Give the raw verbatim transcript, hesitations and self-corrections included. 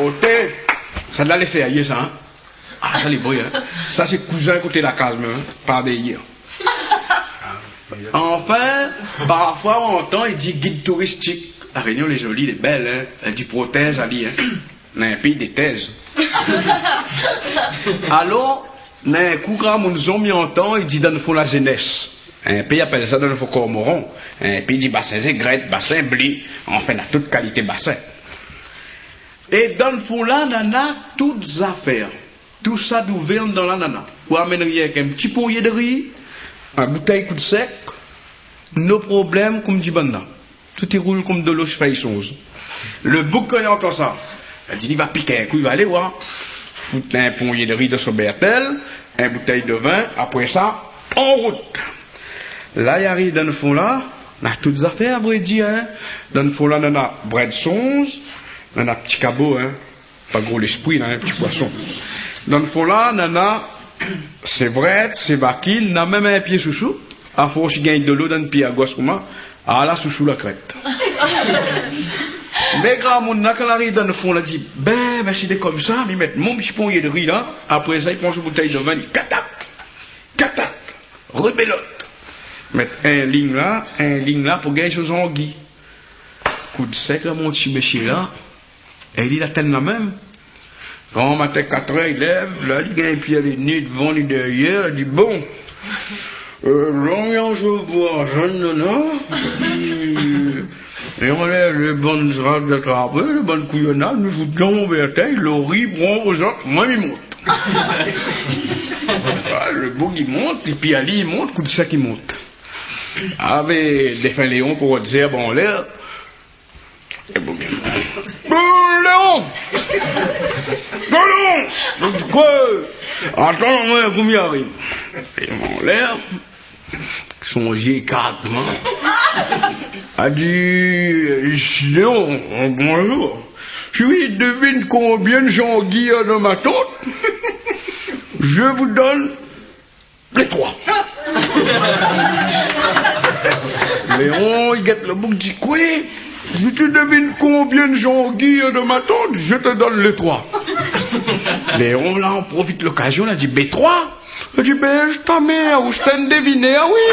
Oté, sa la lé sérié sa, in ? Ah, sa lé vré, in ? Sa sé kouzin koté la kaz mèm, in ? Pa déyèr. Anfin, parfoi ou antan i di gid touristik. La Rényon lé zoli, lé bèl, in ? Èl i di protèz ali, in ? Mé in péi dé tèz. Alor, néna in kou gramoun zom i antan, i di dann fon la zénès. In péi i apèl sa dann fon kormoran. In péi i di basin zégrèt, basin blé, anfin, na tout kalité basin. É dann fon la, nana tout zafèr. Tout sa d'ouvèr dan la nana. Ou amenn rienk in ti ponyé d'ri, in boutèy koud sèk, no problèm, konm di banna. Tout i roul konm dolo si fèy sonz. Le boug, kan li antan sa, li di, li va pik in kou, li va alé oir. Fout in ponyé d'ri dan son bèrtèl, in boutèy d'vin, apré sa, an rout. La, li ariv dann fon la, na tout zafèr, a vré dir, in. Dann fon la, nana brèd sonz, nana ti kabo, in. Pa gro léspri, la, in ti poison. Dann fon la, nana sévrèt, sévakine, na mèm in pié sousou. Afors i gingn dolo dann pié a gos koman, ala sousou la krèt. Mé gramoun la, kan la ariv dann fon la, di, bin, bin, si lé konmsa, mi mèt mon ti ponyé d'ri la, apré sa, i pran son boutèy d'vin, li katak, katak, rebélot. Mèt in lign la, in lign la, pou gingn son zangi. Koud sèk la, mon ti mésyé la, é li la tann la mèm. Gran matin, katrèr, li lèv, la, li gingn pi alé ni d'van ni dèryèr, li di, bon, euh, lanmians o boi, zèn nana, é anlèv le bann zra d'trapé, le bann kouyonad, nou fout dan mon bèrtèy, lori pran ozot, moin mi mont. Ah, le boug i mont, épi ali i mont, koud sèk i mont. Avèk défin Léon pou rod zèrb anlèr, Léon ! Léon ! Léon ! Koué ? Atann, moin, komi ariv. Léon anlèr, son zié kart, moin. La di, Léon, bonjour. Si ou devine konbien zangi néna dan ma tant, je vous donne les trois. Léon i gèt le boug, di, koué ? Si tu devines combien de zanguilles il y a dans ma tente, je te donne les trois. Léon la, i profit lokazion, la di, bé troi ? La di, bé, zut ta mèr, ou sé in devinèr, oui.